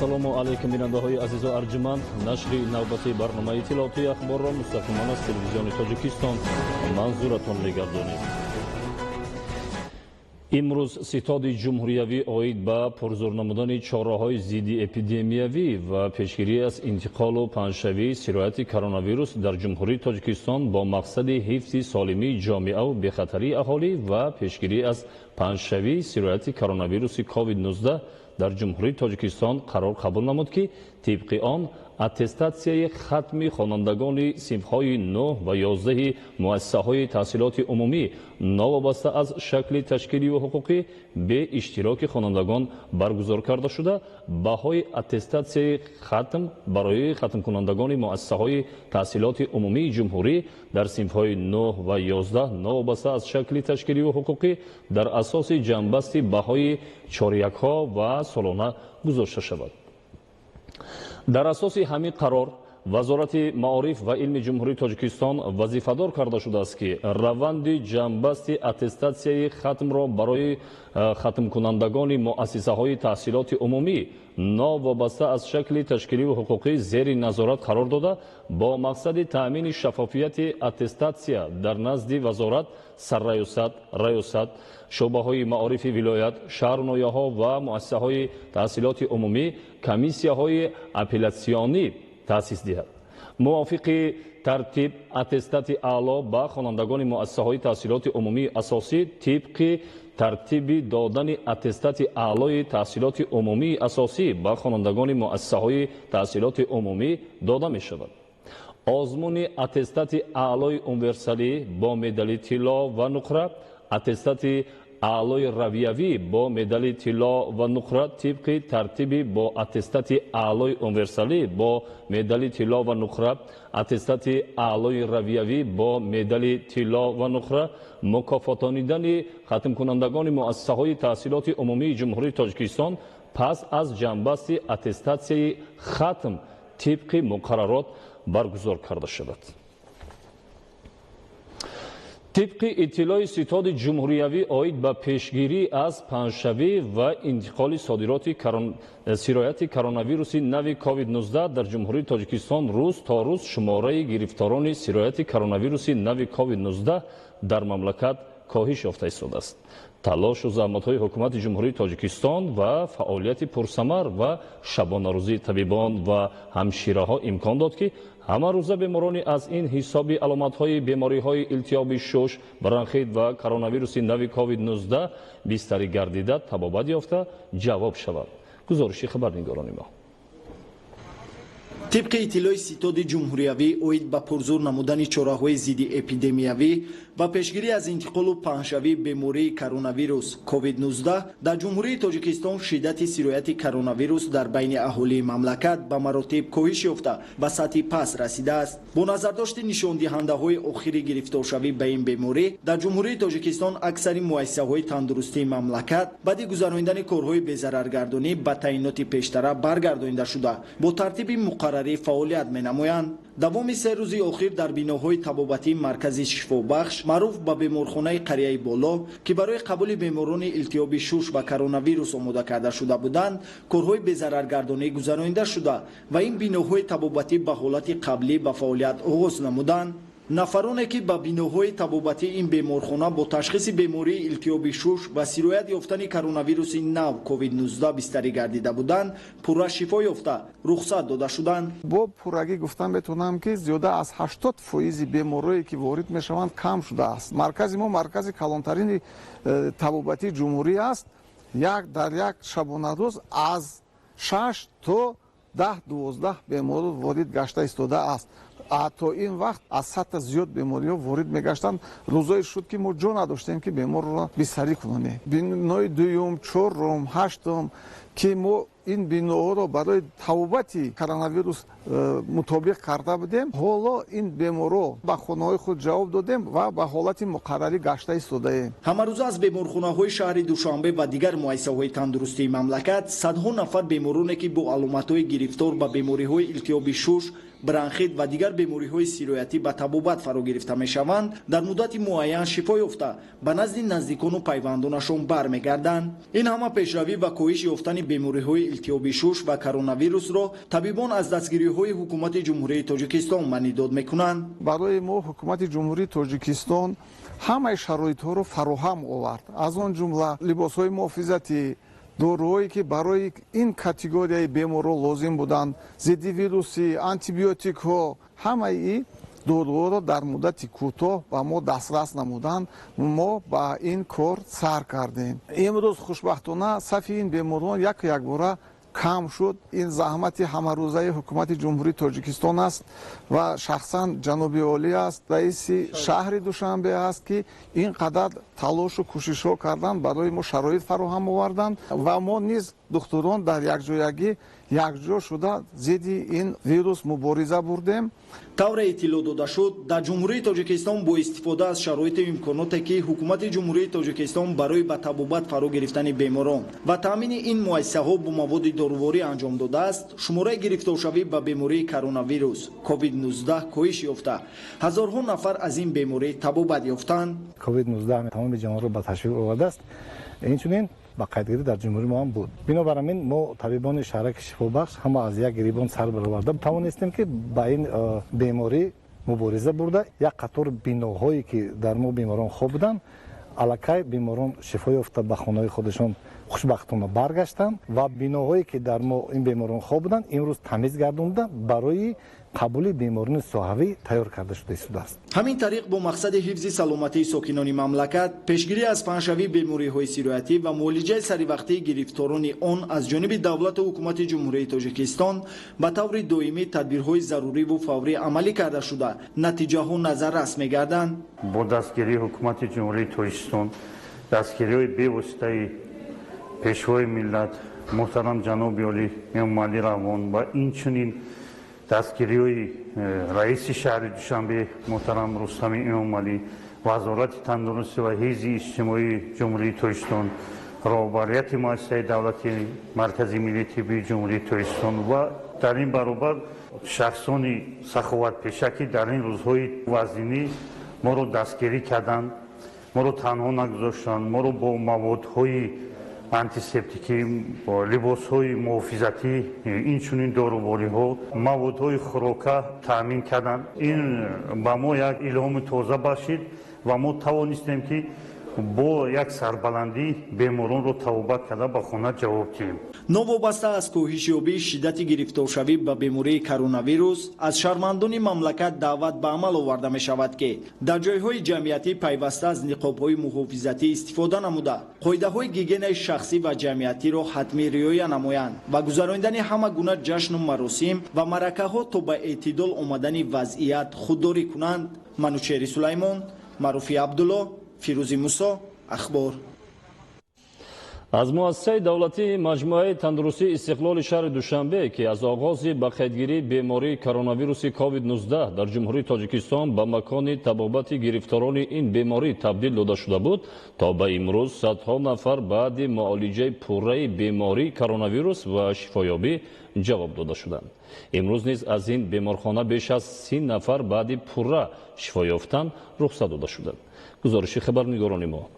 Ассалому алайкум, бинандаҳои азизу арҷуманд. Нашри навбати барномаи иттилоотии ахборро мустақиман аз Телевизиони Тоҷикистон манзуратон мегардонем. Имрӯз Ситоди ҷумҳуриявӣ оид ба пурзур намудани чораҳои зидди эпидемиявӣ ва пешгирӣ аз интиқолу паҳншавии сирояти коронавирус дар Ҷумҳурии Тоҷикистон бо мақсади ҳифзи солимии ҷомеаву бехатарии аҳолӣ ва пешгирӣ аз паҳншавии сирояти коронавируси COVID-19 дар Ҷумҳурии Тоҷикистон қарор қабул намуд, ки тибқи он аттестатсияи хатми хонандагони синфҳои 9 ва 11 муассисаҳои таҳсилоти умумӣ новобаста аз шакли ташкилию ҳуқуқӣ бе иштироки хонандагон баргузор карда шуда, баҳои аттестатсияи хатм барои хатмкунандагони муассисаҳои таҳсилоти умумии ҷумҳурӣ дар синфҳои 9 ва 11 новобаста аз шакли ташкилию ҳуқуқӣ дар асоси ҷамъбасти баҳои чорякҳо ва солона гузошта шавад. Дар асоси ҳамин қарор Вазорати маориф ва илми Ҷумҳурии Тоҷикистон вазифадор карда шудааст, ки раванди ҷамъбасти аттестатсияи хатмро барои хатмкунандагони муассисаҳои таҳсилоти умумӣ новобаста аз шакли ташкилию ҳуқуқӣ зери назорат қарор дода, бо мақсади таъмини шаффофияти аттестатсия дар назди вазорат, сарраёсат, раёсат, шӯъбаҳои маорифи вилоят, шаҳру ноҳияҳо ва муассисаҳои таҳсилоти умумӣ комиссияҳои апеллятсионӣ таъсис диҳад. Мувофиқи тартиб, аттестати аъло ба хонандагони муассисаҳои таҳсилоти умумии асосӣ тибқи тартиби додани аттестати аълои таҳсилоти умумии асосӣ ба хонандагони муассисаҳои таҳсилоти умумӣ дода мешавад. Озмуни аттестати аълои универсалӣ бо медали тилло ва нуқра, аттестати аълои равиявӣ бо медали тилло ва нуқра тибқи тартиби бо аттестати аълои универсалӣ бо медали тилло ва нуқра, аттестати аълои равиявӣ бо медали тилло ва нуқра мукофотонидани хатмкунандагони муассисаҳои таҳсилоти умумии Ҷумҳурии Тоҷикистон пас аз ҷамъбасти аттестатсияи хатм тибқи муқаррарот баргузор карда шавад. Тибқи иттилои Ситоди ҷумҳуриявӣ оид ба пешгирӣ аз паҳншавӣ ва интиқоли содироти сирояти коронавируси нави COVID-19 дар Ҷумҳурии Тоҷикистон, рӯз то рӯз шумораи гирифторони сирояти коронавируси нави COVID-19 дар мамлакат коҳиш ёфта истодааст. Талошу заҳматҳои Ҳукумати Ҷумҳурии Тоҷикистон ва фаъолияти пурсамар ва шабонарӯзии табибон ва ҳамшираҳо имкон дод, ки ҳамарӯза беморони аз ин ҳисоби аломатҳои бемориҳои илтиҳоби шуш, бронхит ва коронавируси нави COVID-19 бистарӣ гардида, табобат ёфта, ҷавоб шавад. Гузориши хабарнигорони мо. Тибқи иттилои Ситоди ҷумҳуриявӣ оид ба пурзур намудани чораҳои зидди эпидемиявӣ ва пешгирӣ аз интиқолу паҳншавии бемории коронавирус COVID-19 дар Ҷумҳурии Тоҷикистон, шиддати сирояти коронавирус дар байни аҳолии мамлакат ба маротиб коҳиш ёфта, ба сатҳи паст расидааст. Бо назардошти нишондиҳандаҳои охири гирифторшавӣ ба ин беморӣ дар Ҷумҳурии Тоҷикистон, аксари муассисаҳои тандурустии мамлакат баъди гузаронидани корҳои безараргардонӣ ба таъиноти пештара баргардонида шуда, бо тартиби муқаррарӣ фаъолият менамоянд. Давоми 3 рӯзи охир дар биноҳои табобатии маркази шифобахш, маъруф ба беморхонаи қарияи Боло, ки барои қабули беморони илтиҳоби шуш ва коронавирус омода карда шуда буданд, корҳои безараргардонӣ гузаронида шуда ва ин биноҳои табобатӣ ба ҳолати қаблӣ ба фаъолият оғоз намуданд. Нафароне, ки ба биноҳои табобатии ин беморхона бо ташхиси бемории илтиҳоби шуш ва сироят ёфтани коронавируси нав COVID-19 бистарӣ гардида буданд, пурра шифо ёфта, рухсат дода шуданд. Бо пуррагӣ гуфтан метавонам, ки зиёда аз 80 фоизи беморое, ки ворид мешаванд, кам шудааст. Маркази мо маркази калонтарини табобатии ҷумҳурӣ аст. Як дар як шабонарӯз аз 6 то 10, 12 бемор ворид гашта истодааст. То ин вақт аз 100-та зиёд бемориҳо ворид мегаштанд. Рӯзое шуд, ки мо ҷо надоштем, ки беморро бистарӣ кунонем. Бинои дуюм, чорум, ҳаштум, ки мо ин биноҳоро барои табобати коронавирус мутобиқ карда будем, ҳоло ин беморро ба хонаҳои худ ҷавоб додем ва ба ҳолати муқаррарӣ гашта истодаем. Ҳамарӯза аз беморхонаҳои шаҳри Душанбе ва дигар муассисаҳои тандурустии мамлакат садҳо нафар бемороне, ки бо аломатҳои гирифтор ба бемориҳои илтиҳоби шуш Бронхит ва дигар бемориҳои сироятӣ ба табобат фаро гирифта мешаванд, дар муддати муайян шифо ёфта, ба назди наздикону пайвандонашон бармегарданд. Ин ҳама пешравӣ ва коҳиш ёфтани бемориҳои илтиҳоби шуш ва коронавирусро табибон аз дастгириҳои Ҳукумати Ҷумҳурии Тоҷикистон маънидод мекунанд. Барои мо Ҳукумати Ҷумҳурии Тоҷикистон ҳамаи шароитҳоро фароҳам овард, аз он ҷумла либосҳои муҳофизатӣ, доруҳое, ки барои ин категорияи беморон лозим буданд, зидди вирусӣ, антибиотикҳо. Ҳамаи ин доруҳоро дар муддати кӯтоҳ ба мо дастрас намуданд. Мо ба ин кор сар кардем. Имрӯз хушбахтона сафи ин беморон яку якбора кам шуд. Ин заҳмати ҳамарӯзаи Ҳукумати Ҷумҳурии Тоҷикистон аст ва шахсан ҷаноби олӣ аст, раиси шаҳри Душанбе аст, ки ин қадар талошу кӯшишҳо карданд, барои мо шароит фароҳам оварданд ва мо низ, духтурон, дар якҷоягӣ якҷо шуда зидди ин вирус мубориза бурдем. Тавре иттилоъ дода шуд, дар Ҷумҳурии Тоҷикистон бо истифода аз шароиту имконоте, ки Ҳукумати Ҷумҳурии Тоҷикистон барои ба табобат фаро гирифтани беморон ва таъмини ин муассисаҳо бо маводи доруворӣ анҷом додааст, шумораи гирифторшавӣ ба бемории коронавирус COVID-19 коҳиш ёфта, ҳазорҳо нафар аз ин беморӣ табобат ёфтанд. COVID-19 тамоми ҷаҳонро ба ташвиш овардааст. Инчунин ба қайдгирӣ дар ҷумҳурии мо ҳам буд. Бинобар ин мо, табибони шаҳраки Шифобахш, ҳама аз як гирибон сар бароварда тавонистем, ки ба ин беморӣ мубориза бурда, як қатор биноҳое, ки дар мо беморон хоб буданд, аллакай беморон шифо ёфта, ба хонаҳои худашон хушбахтона баргаштанд ва биноҳое, ки дар мо ин беморон хоб буданд, имрӯз тамиз гардонда, барои қабули беморони соҳавӣ тайёр карда шуда истодааст. Ҳамин тариқ, бо мақсади ҳифзи саломатии сокинони мамлакат, пешгирӣ аз паҳншавии бемориҳои сироятӣ ва муолиҷаи саривақтии гирифторони он аз ҷониби давлату ҳукумати Ҷумҳурии Тоҷикистон ба таври доимӣ тадбирҳои заруриву фаврӣ амалӣ карда шуда, натиҷаҳо назаррас мегарданд. Бо дастгирии Ҳукумати Ҷумҳурии Тоҷикистон, дастгириҳои бевоситаи Пешвои миллат муҳтарам ҷаноби олӣ Эмомалӣ Раҳмон ва инчунин дастгириҳои раиси шаҳри Душанбе муҳтарам Рустами Эмомалӣ, Вазорати тандурустӣ ва ҳифзи иҷтимоии Ҷумҳурии Тоҷикистон, роҳбарияти муассисаи давлати Маркази миллии тиббии Ҷумҳурии Тоҷикистон ва дар ин баробар шахсони саховатпеша, ки дар ин рӯзҳои вазнинӣ моро дастгирӣ карданд, моро танҳо нагузоштанд, моро бо маводҳои антисептикӣ, либосҳои муҳофизатӣ, инчунин дорувориҳо, маводҳои хӯрока таъмин карданд. Ин ба мо як илҳоми тоза бахшид ва мо тавонистем, ки бо як сарбаландӣ беморонро табобат карда, ба хона ҷавоб диҳем. Новобаста аз коҳишёбии шиддати гирифторшавӣ ба бемории коронавирус, аз шаҳрвандони мамлакат даъват ба амал оварда мешавад, ки дар ҷойҳои ҷамъиятӣ пайваста аз ниқобҳои муҳофизатӣ истифода намуда, қоидаҳои гигиенаи шахсӣ ва ҷамъиятиро ҳатмӣ риоя намоянд ва гузаронидани ҳама гуна ҷашну маросим ва маъракаҳо то ба эътидол омадани вазъият худдорӣ кунанд. Манучеҳри Сулаймон, Маъруфи Абдулло, Фирӯзи Мусо, Ахбор. Аз муассисаи давлатии маҷмӯаи тандурустии Истиқлоли шаҳри Душанбе, ки аз оғози ба қайдгирии бемории коронавируси COVID-19 дар Ҷумҳурии Тоҷикистон ба макони табобати гирифторони ин беморӣ табдил дода шуда буд, то ба имрӯз садҳо нафар баъди муолиҷаи пурраи бемории коронавирус ва шифоёбӣ ҷавоб дода шуданд. Имрӯз низ аз ин беморхона беш аз 30 нафар баъди пурра шифо ёфтан рухсат дода шуданд. Гузориши хабарнигорони мо.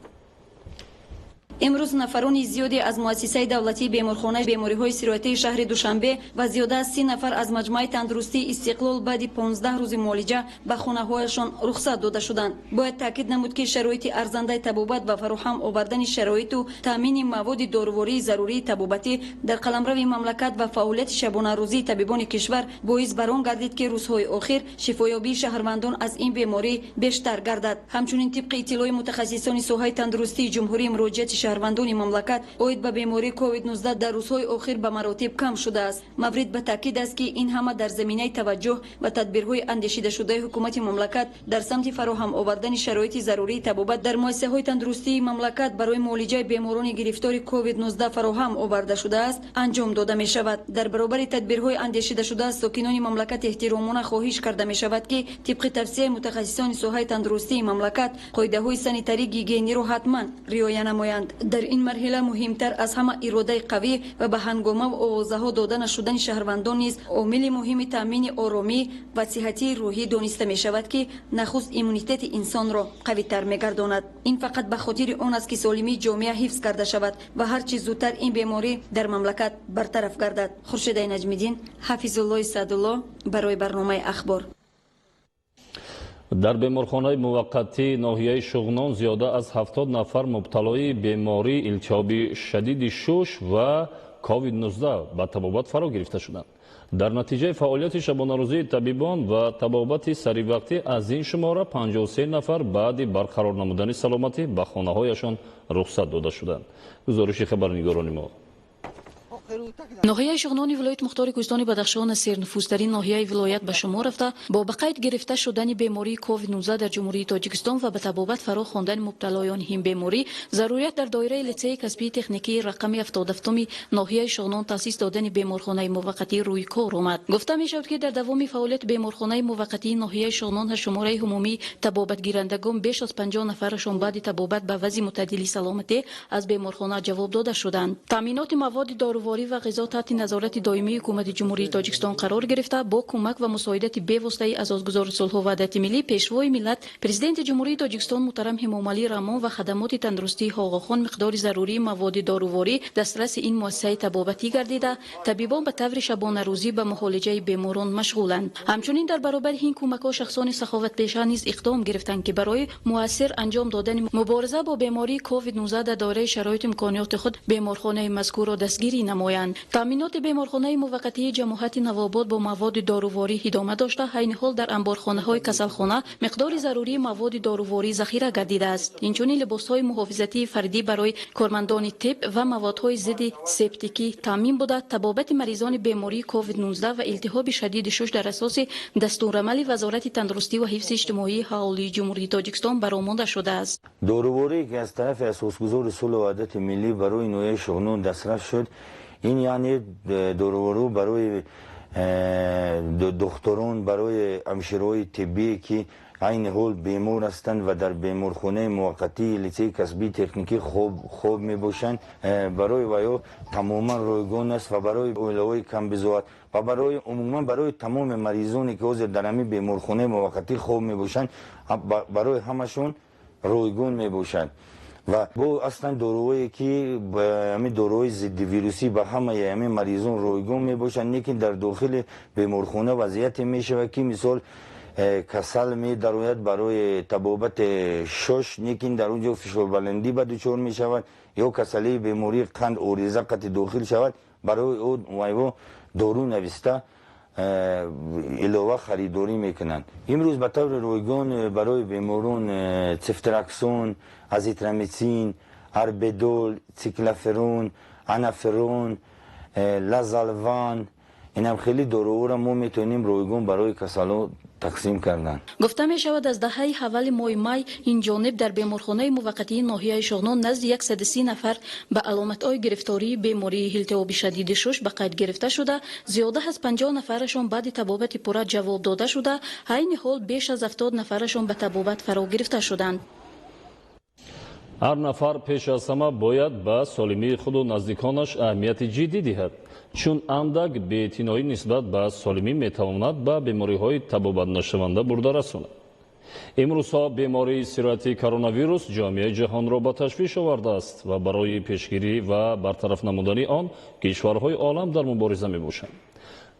Имрӯз нафарони зиёде аз муассисаи давлатии беморхонаи бемориҳои сироятии шаҳри Душанбе ва зиёда аз 30 нафар аз маҷмӯаи тандурустии Истиқлол баъди 15 рӯзи муолиҷа ба хонаҳояшон рухсат дода шуданд. Бояд таъкид намуд, ки шароити арзандаи табобат ва фароҳам овардани шароиту таъмини маводи дорувории зарурии табобатӣ дар қаламрави мамлакат ва фаъолияти шабонарӯзии табибони кишвар боис бар он гардид, ки рӯзҳои охир шифоёбии шаҳрвандон аз ин беморӣ бештар гардад. Ҳамчунин, тибқи иттилои мутахассисони соҳаи тандурустии ҷумҳурӣ, муроҷиати шаҳрвандони мамлакат оид ба бемории COVID-19 дар рӯзҳои охир ба маротиб кам шудааст. Маврид ба таъкид аст, ки ин ҳама дар заминаи таваҷҷӯҳ ва тадбирҳои андешидашудаи ҳукумати мамлакат дар самти фароҳам овардани шароити зарурии табобат дар муассисаҳои тандурустии мамлакат барои муолиҷаи беморони гирифтори COVID-19 фароҳам оварда шудааст, анҷом дода мешавад. Дар баробари тадбирҳои андешидашуда, аз сокинони мамлакат эҳтиромона хоҳиш карда мешавад, ки тибқи тавсияи мутахассисони соҳаи тандурустии мамлакат қоидаҳои санитарӣ гигиениро ҳатман риоя намоянд. Дар ин марҳила муҳимтар аз ҳама иродаи қавӣ ва ба ҳангомаву овозаҳо дода нашудани шаҳрвандон низ омили муҳими таъмини оромӣ ва сиҳатии рӯҳӣ дониста мешавад, ки нахуст иммунитети инсонро қавитар мегардонад. Ин фақат ба хотири он аст, ки солимии ҷомеа ҳифз карда шавад ва ҳар чӣ зудтар ин беморӣ дар мамлакат бартараф гардад. Хуршедаи Наҷмиддин, Ҳафизуллои Саъдулло барои барномаи «Ахбор». Дар беморхонаи муваққатии ноҳияи Шуғнон зиёда аз 70 нафар мубталои бемории илтиҳоби шадиди шуш ва COVID-19 ба табобат фаро гирифта шуданд. Дар натиҷаи фаъолияти шабонарӯзии табибон ва табобати саривақтӣ аз ин шумора 53 нафар баъди барқарор намудани саломатӣ ба хонаҳояшон рухсат дода шуданд. Гузориши хабарнигорони мо. Ноҳияи Шуғнони вилояти мухтори Кӯҳистони Бадахшон аз сернуфузтарин ноҳияи вилоят ба шумор рафта, бо ба қайд гирифта шудани бемории COVID-19 дар Ҷумҳурии Тоҷикистон ва ба табобат фаро хондани мубталоёни ин беморӣ, зарурият дар доираи литсеи касбии техникии рақами 77-уми ноҳияи Шуғнон таъсис додани беморхонаи муваққатӣ рӯи кор омад. Гуфта мешавад, ки дар давоми фаъолияти беморхонаи муваққатии ноҳияи Шуғнон аз шумораи умумии табобатгирандагон беш аз 50 нафарашон баъди табобат ба вазъи мӯътадили саломатӣ аз беморхона ҷавоб дода шуданд. Таъминоти маводи доруворӣ ва ғизо таҳти назорати доимии Ҳукумати Ҷумҳурии Тоҷикистон қарор гирифта, бо кӯмак ва мусоидати бевоситаи Асосгузори сулҳу ваҳдати миллӣ, Пешвои миллат, Президенти Ҷумҳурии Тоҷикистон муҳтарам Эмомалӣ Раҳмон ва хадамоти тандурустии Оғохон миқдори зарурии маводи доруворӣ дастраси ин муассисаи табобатӣ гардида, табибон ба таври шабонарӯзӣ ба муҳолиҷаи беморон машғуланд. Ҳамчунин дар баробари ин кӯмакҳо шахсони саховатпеша низ иқдом гирифтанд, ки барои муассир анҷом додани мубориза бо бемории COVID-19 дар доираи шароиту имкониёти худ беморхонаи мазкурро дастгирӣ намоянд. Таъминоти беморхонаи муваққатии ҷамоҳати Навобод бо маводи доруворӣ идома дошта, айни ҳол дар анборхонаҳои касалхона миқдори зарурии маводи доруворӣ захира гардидааст. Инчунин либосҳои муҳофизатии фардӣ барои кормандони тиб ва маводҳои зидди септикӣ таъмин буда, табобати маризони бемории COVID-19 ва илтиҳоби шадиди шуш дар асоси дастурамали Вазорати тандурустӣ ва ҳифзи иҷтимоии аҳолии Ҷумҳурии Тоҷикистон баромонда шудааст. Доруворӣ, ки аз тарафи Асосгузори сулҳу ваҳдати миллӣ барои ноҳияи Шуғнон дастрас шуд, ин яъне доруворӣ барои духтурон, барои ҳамшираҳои тиббие, ки айни ҳол бемор ҳастанд ва дар беморхонаи муваққатии литсеи касбии техникӣ хоб мебошанд, барои ваё тамоман ройгон аст ва барои оилаҳои камбизоат ва барои умуман барои тамоми маризоне, ки ҳозир дар ҳамин беморхонаи муваққатӣ хоб мебошанд, барои ҳамашон ройгон мебошад. Ва бо ҳастанд доруҳое, ки ҳамин доруҳои зиддивирусӣ ба ҳамаи ҳамин маризон ройгон мебошанд. Лекин дар дохили беморхона вазъияте мешавад, ки мисол касал медарояд барои табобати шош, лекин дар он ҷо фишорбаландӣ ба дучор мешавад ё касалии бемории қанд ориза қати дохил шавад, барои ӯ вайво дору нависта, илова харидорӣ мекунанд. Имрӯз ба таври ройгон барои беморон цефтраксон, азитромицин, арбедол, циклоферон, анаферон, лазалван, инам хеле доруҳоро мо метавонем ройгон барои касало тақсим кардан. Гуфта мешавад, аз даҳаи аввали моҳи май ин ҷониб дар беморхонаи муваққатии ноҳияи Шуғнон назди 130 нафар ба аломатҳои гирифтории бемории илтиҳоби шадиди шуш ба қайд гирифта шуда, зиёда аз 50 нафарашон баъди табобати пурра ҷавоб дода шуда, айни ҳол беш аз 70 нафарашон ба табобат фаро гирифта шуданд. Ҳар нафар пеш аз ҳама бояд ба солимии худу наздиконаш аҳамияти ҷиддӣ диҳад, чун андак беэътиноӣ нисбат ба солимӣ метавонад ба бемориҳои табобатнашаванда бурда расонад. Имрӯзҳо бемории сирояти коронавирус ҷомеаи ҷаҳонро ба ташвиш овардааст ва барои пешгирӣ ва бартараф намудани он кишварҳои олам дар мубориза мебошанд.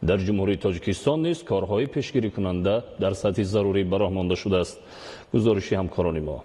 Дар Ҷумҳурии Тоҷикистон низ корҳои пешгирикунанда дар сатҳи зарурӣ ба роҳ монда шудааст. Гузориши ҳамкорони мо.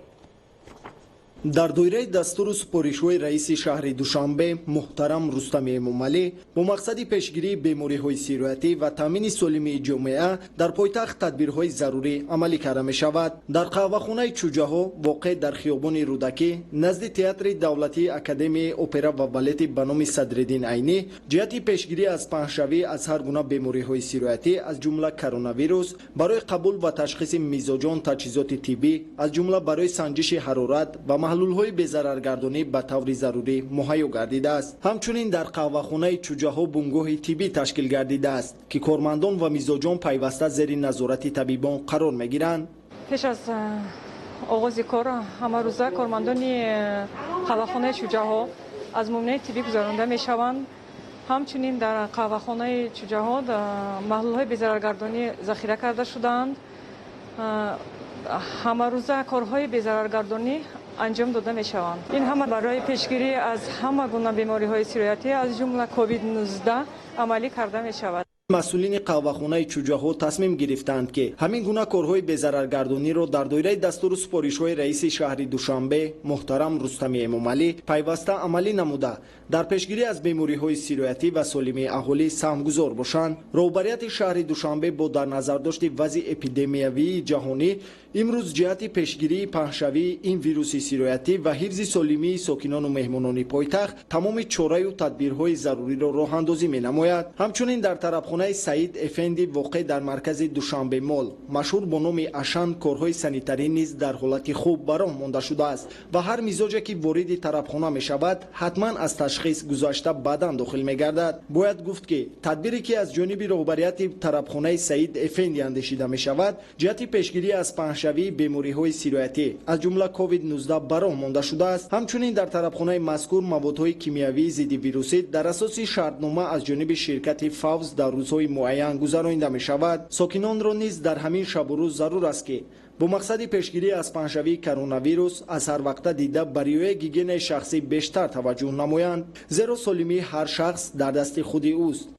Дар доираи дастуру супоришҳои раиси шаҳри Душанбе муҳтарам Рустами Эмомалӣ бо мақсади пешгирии бемориҳои сироятӣ ва таъмини солимии ҷомеа дар пойтахт тадбирҳои зарурӣ амалӣ карда мешавад. Дар қаҳвахонаи Чӯҷаҳо, воқеъ дар хиёбони Рӯдакӣ, назди Театри давлатии Академияи опера ва балети ба номи Садриддин Айнӣ, ҷиҳати пешгирӣ аз паҳншавӣ аз ҳар гуна бемориҳои сироятӣ, аз ҷумла коронавирус, барои қабул ва ташхиси мизоҷон таҷҳизоти тиббӣ, аз ҷумла барои санҷиши ҳарорат ва маҳлулҳои безараргардонӣ ба таври зарурӣ муҳайё гардидааст. Ҳамчунин дар қаҳвахонаи Чӯҷаҳо бунгоҳи тиббӣ ташкил гардидааст, ки кормандон ва мизоҷон пайваста зери назорати табибон қарор мегиранд. Пеш аз оғози кор ҳамарӯза кормандони қаҳвахонаи Чӯҷаҳо аз муоинаи тиббӣ гузаронда мешаванд. Ҳамчунин дар қаҳвахонаи Чӯҷаҳо маҳлулҳои безараргардонӣ захира карда шудаанд. Ҳамарӯза корҳои безараргардонӣ анҷом дода мешаванд. Ин ҳама барои пешгирӣ аз ҳама гуна бемориҳои сироятӣ, аз ҷумла COVID-19, амалӣ карда мешавад. Масъулини қаҳвахонаи Чӯҷаҳо тасмим гирифтаанд, ки ҳамин гуна корҳои безараргардониро дар доираи дастуру супоришҳои раиси шаҳри Душанбе муҳтарам Рустами Эмомалӣ пайваста амалӣ намуда, дар пешгирӣ аз бемориҳои сироятӣ ва солимии аҳолӣ саҳмгузор бошанд. Роҳбарияти шаҳри Душанбе бо дар назардошти вазъи эпидемиявии ҷаҳонӣ имрӯз ҷиҳати пешгирии паҳншавии ин вируси сироятӣ ва ҳифзи солимии сокинону меҳмонони пойтахт тамоми чораю тадбирҳои заруриро роҳандозӣ менамояд. Ҳамчунин дар тарабхонаи Саид Эфенди, воқеъ дар маркази Душанбе Мол, машҳур бо номи Ашан, корҳои санитарӣ низ дар ҳолати хуб ба роҳ монда шудааст ва ҳар мизоҷе ки вориди тарабхона мешавад, ҳатман аз ташхис гузашта баъдан дохил мегардад. Бояд гуфт, ки тадбире ки аз ҷониби роҳбарияти тарабхонаи Саид Эфенди андешида мешавад, ҷиҳати пешгирӣ аз паҳншавии бемориҳои сироятӣ, аз ҷумла COVID-19, ба роҳ монда шудааст. Ҳамчунин дар тарабхонаи мазкур маводҳои кимиёвии зиддивирусӣ дар асоси шартнома аз ҷониби ширкати Фавз дар рӯзҳои муайян гузаронида мешавад. Сокинонро низ дар ҳамин шабу рӯз зарур аст, ки бо мақсади пешгирӣ аз паҳншавии коронавирус аз ҳар вақта дида ба риояи гигиенаи шахсӣ бештар таваҷҷӯҳ намоянд, зеро солимии ҳар шахс дар дасти худи ӯст.